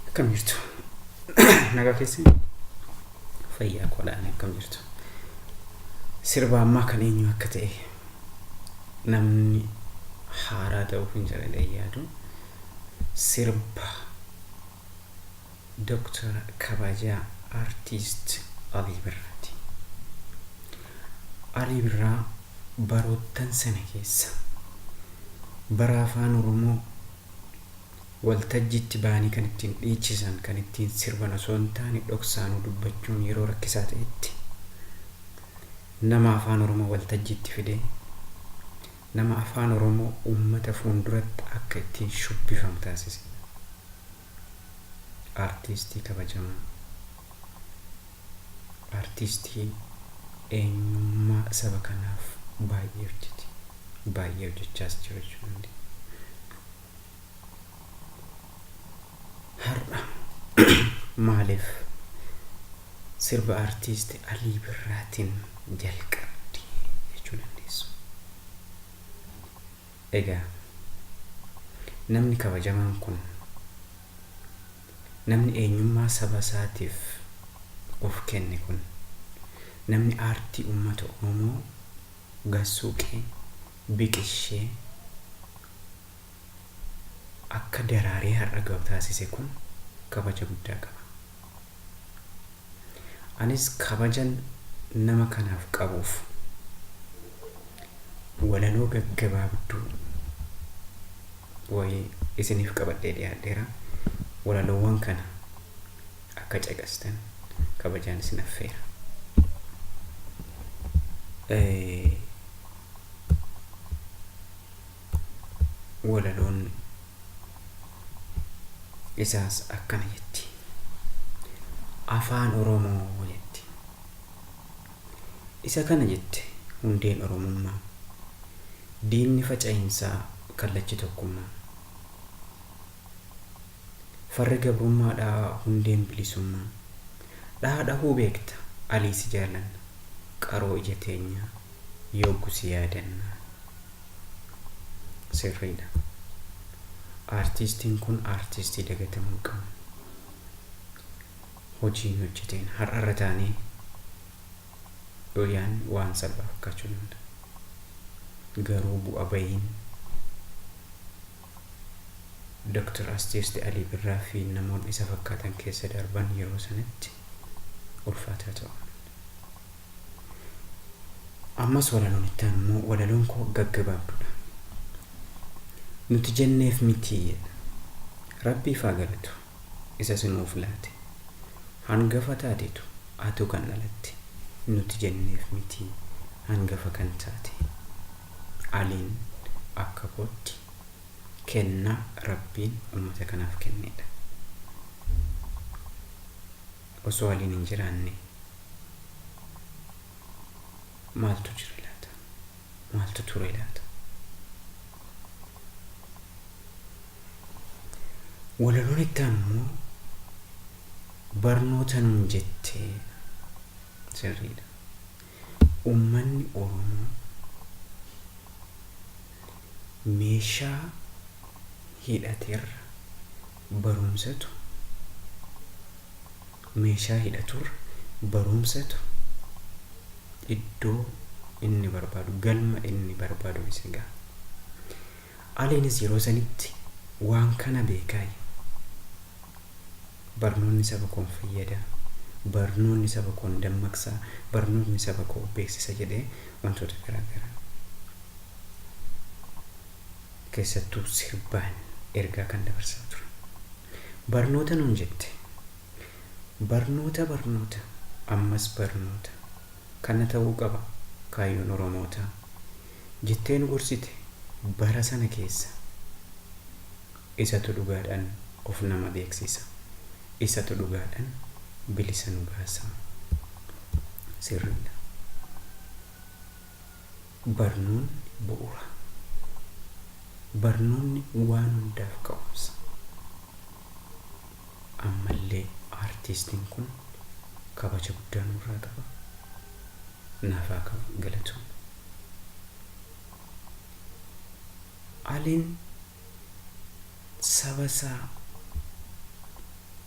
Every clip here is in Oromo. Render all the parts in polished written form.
Akkam jirtu? Nagaa keessan? Fayyaa koodhaan akkam jirtu? Sirba ammaa kan eenyu akka ta'e namni haaraa ta'uuf hin jedhanii yaadu. Sirba Dooktar Kabajaa Artiist Alii Birraati. Alii Birraa baroottan sana keessa bara afaan Oromoo waltajjiitti ba'anii kan ittiin dhiichisan, kan ittiin sirban osoo hin taane dhoksaanuu dubbachuun yeroo rakkisaa ta'etti nama afaan Oromoo waltajjiitti fidee, nama afaan Oromoo uummata fuulduratti akka ittiin shubbifamu taasise. Artiistii kabajamaa, artiistii eenyummaa saba kanaaf baay'ee hojjete, baay'ee hojjechaas jiru jechuu dandeenya. Har'a maaliif sirba artiist Alii Birraatiin jalqabdi jechuu dandeessu. Egaa namni kabajamaan kun, namni eenyummaa saba isaatiif of kenne kun, namni aartii uummata Oromoo gassuuqee biqilchee akka daraaree har'a ga'u taasise kun kabaja guddaa qaba. Anis kabajan nama kanaaf qabuuf walaloo gaggabaabduu wayii isiniif qabadhee dhiyaadheera. Walaloowwan kana akka caqastan kabajaan isin affeera. Walaloon isaas akkana jetti. Afaan Oromoo jetti. Isa kana jette hundeen Oromummaa. Diinni faca'iinsaa kallachi tokkummaa. Farri gabrummaadhaa hundeen bilisummaa. Dhaha dhahuu beekta Alii si jaalanna. Qaroo ija teenyaa yooggu si yaadanna. Sirriidha. Artiistiin kun artiistii dagatamuu hin qabne. Hojiin hojjeteen har'arra taanee yoo yaadne waan salphaa fakkaachuu danda'a. Garuu bu'a bahiin Dr. Artiist Alii Birraa fi namoonni isa fakkaatan keessa darban yeroo sanatti ulfaataa ta'uu. Ammas walaloon itti aanu immoo walaloon koo gaggabaabduudha. Nuti jenneef miti jedha. Rabbiif haa galatu isa si nuuf laate. Hangafa taatetu atu kan dhalatte. Nuti jenneef miti hangafa kan taate. Aliin akka kootti kennaa Rabbiin uummata kanaaf kennedha. Osoo Aliin hin jiraanne maaltu jira laata? Maaltu ture laata? Walaloon itti aanu immoo barnoota nuun jettee sirriidha. Uummanni Oromoo meeshaa hidhaterra barumsatu, meeshaa hidhaturra barumsatu iddoo inni barbaadu, galma inni barbaadu isa gaha. Aliinis yeroo sanitti waan kana beekaa. Barnoonni saba koon fayyada, barnoonni saba koon dammaqsaa, barnoonni saba koo beeksisa jedhee wantoota garaagaraa keessattuu sirbaan ergaa kan dabarsaa ture. Barnoota nuun jette. Barnoota, barnoota, ammas barnoota. Kana ta'uu qaba kaayyoon Oromootaa. Jettee nu gorsite bara sana keessa. Isatu dhugaadhaan of nama beeksisa. Isatu dhugaadhaan bilisa nu baasa. Sirriidha. Barnoonni bu'uura. Barnoonni waan hundaaf ka'umsa. Ammallee artiistiin kun kabaja guddaa nurraa qaba. Naaf haa qabu, galatooma. Aliin saba isaa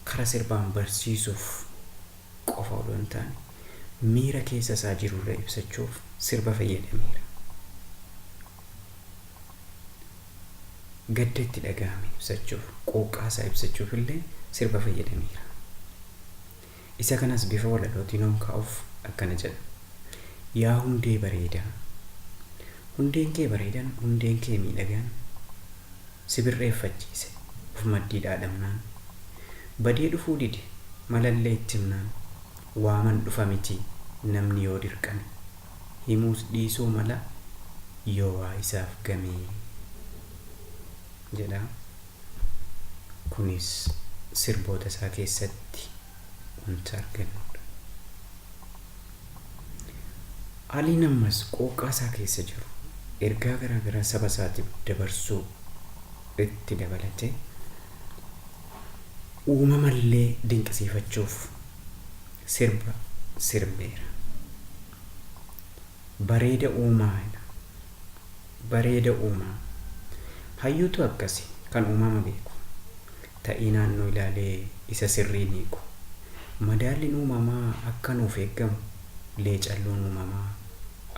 karaa sirbaan barsiisuuf qofa odoo hin taane miira keessa isaa jirullee ibsachuuf sirba fayyadameera. Gadda itti dhagahame ibsachuuf, quuqqaa isaa ibsachuuf illee sirba fayyadameera. Isa kanas bifa walalootiin yoon kaa'uuf akkana jedha. Yaa hundee bareedaa, hundeen kee bareedaan, hundeen kee miidhagaan, si birreeffachiise of maddii dhaadhamnaan, badee dhufuu dide malallee itti himnaan, waaman dhufa miti namni yoo dirqame, himuus dhiisuu mala yoo waa isaaf gamee jedha. Kunis sirboota isaa keessatti wanta argannudha. Aliin ammas quuqqaa isaa keessa jiru ergaa garaagaraa saba isaatiif dabarsuu itti dabalatee uumamallee dinqisiifachuuf sirba sirbeera. Bareeda uumaa jedha. Bareeda uumaa. Hayyuutu akkasi kan uumama beeku. Ta'ii naannoo ilaalee isa sirrii hiiku. Madaalliin uumamaa akka nuuf eeggamu, leecalloon uumamaa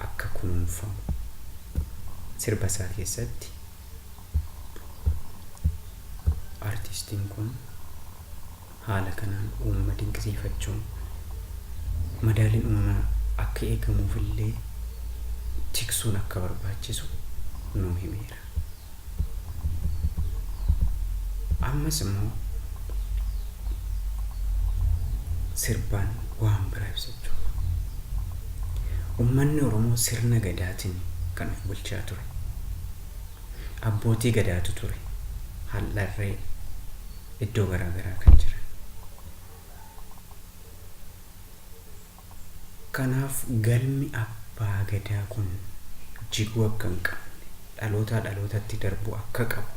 akka kunuunfamu. Sirba isaa keessatti artistiin kun haala kanaan uumama dinqisiifachuun madaalliin uumamaa akka eegamuuf illee tiksuun akka barbaachisu nuu himeera. Ammas immoo sirbaan waan biraa ibsachuuf uummanni Oromoo sirna gadaatiin kan of bulchaa ture. Abbootii gadaatu ture. Hallarree iddoo garaagaraa kan jiran. Kanaaf galmi abbaa gadaa kun jiguu akka hin qabne, dhalootaa dhalootatti darbuu akka qabu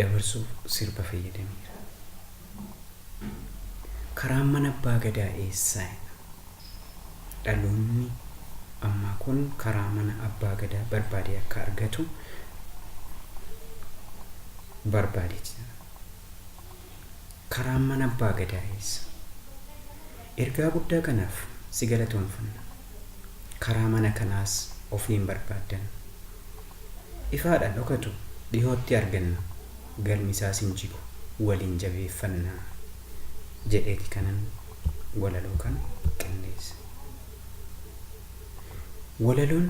dabarsuuf sirba fayyadameera. Karaan mana abbaa gadaa eessaa? Dhaloonni ammaa kun karaa mana abbaa gadaa barbaadee akka argatu barbaadeeti. Karaan mana abbaa gadaa eessa? Ergaa guddaa kanaaf si galatoonfanna. Karaa mana kanaas ofiin barbaaddan. Ifaadhaan dhokatu dhihootti arganna. Galmi isaas hin jigu waliin jabeeffannaa jedheeti kanan walaloo kana qindeesse. Walaloon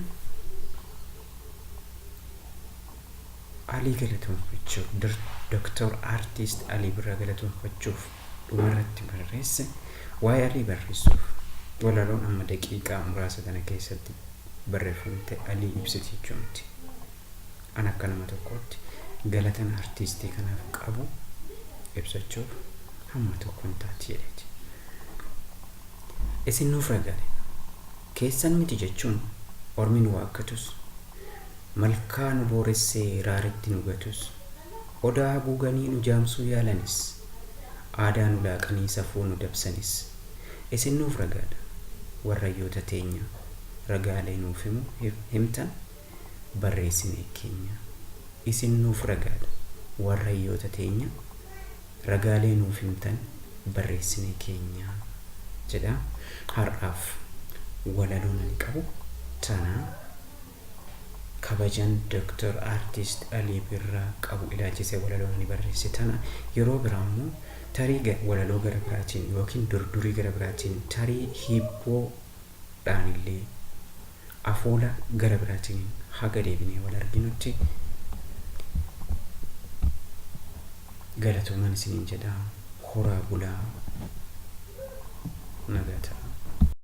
Alii galatoonfachuuf, Dr. Artist Alii Birraa galatoonfachuuf dhumarratti barreesse, waa'ee Alii barreessuuf walaloon amma daqiiqaa muraasa kana keessatti barreeffamte Alii ibsiti jechuu miti. An akka nama tokkootti galatan artiistii kanaaf qabu ibsachuuf hamma tokko hin taati jedheeti. Isin nuuf ragaale. Keessan miti jechuun ormi nu waakkatus, malkaa nu booressee raaritti nu gatus, odaa haguuganii nu jaamsuu yaalanis, aadaa nu laaqanii safuu nu dabsanis, isin nuuf ragaadha. Warrayyoota teenya ragaalee nuuf himu himtan barreessinee keenya. Isin nuuf ragaadha. Warrayyoota teenya ragaalee nuuf himtan barreessinee keenya jedha. Har'aaf walaloon ani qabu tana. Kabajan Dr. Artist Alii Birraa qabu ilaalchisee walaloon ani barreesse tana. Yeroo biraa immoo tarii walaloo gara biraatiin yookiin durdurii gara biraatiin, tarii hiibboodhaan illee afoola gara biraatiin haga deebinee wal arginutti galatoomaan isiniin jedha. Horaa bulaa, nagaa ta'a.